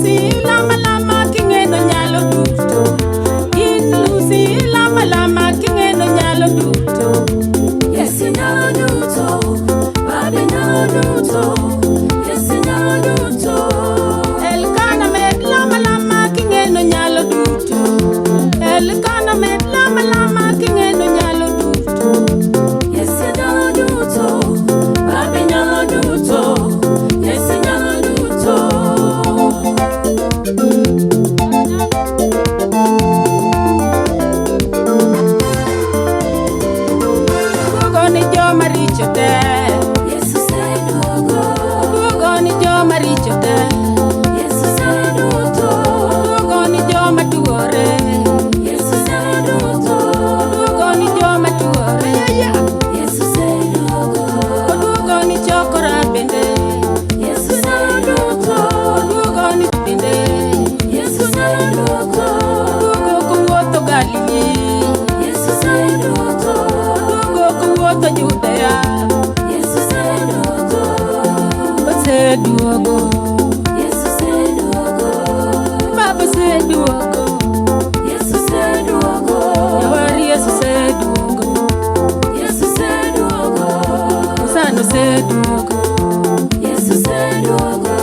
Lucy, lama lama king'eno nyalo duto. In Lucy, lama lama king'eno nyalo duto. Yesu nyalo duto, Baba nyalo duto, Yesu nyalo duto. Elkana med lama lama king'eno nyalo duto. Elkana med lama lama king'eno nyalo duto. Yesu nyalo duto, Baba nyalo duto, Yesu nyalo duto. Duogo ni joma richo te. Yesu oseduogo, Duogo ni joma richo te. Yesu oseduogo, Duogo ni joma tuore. Yesu oseduogo, Duogo ni joma tuore. Yesu oseduogo, Oduogo ni chokora bende. Yesu oseduogo, Oduogo ni bende. Yesu oseduogo, Oduogo kowuotho Galili. Yesu oseduogo, Oduogo kowuotho Judea. Yesu oseduogo, Oseduogo. Yesu oseduogo, Baba oseduogo. Yesu oseduogo, Jawar Yesu oseduogo. Yesu oseduogo, Hosanna oseduogo. Yesu oseduogo.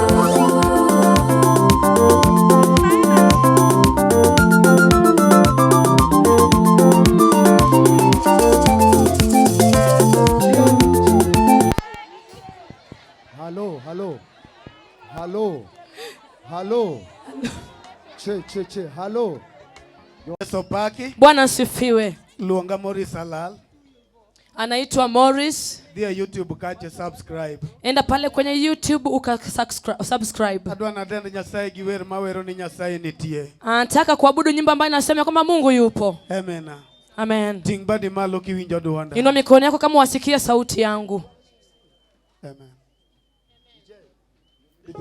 Halo, halo, halo, halo, che, che, che, halo. Yesu opaki. Bwana asifiwe. Luonga Morris Alal. Anaitwa Morris. Dhi e YouTube kacha subscribe. Enda pale kwenye YouTube uka subscribe. Adwa nadend Nyasaye gi wer mawero ni Nyasaye nitie. Anataka kuabudu nyimbo ambayo inasema kwamba Mungu yupo. Amena. Amen. Ting' badi malo kiwinjo duonda. Inua mikono yako kama wasikia sauti yangu. Amen. DJ.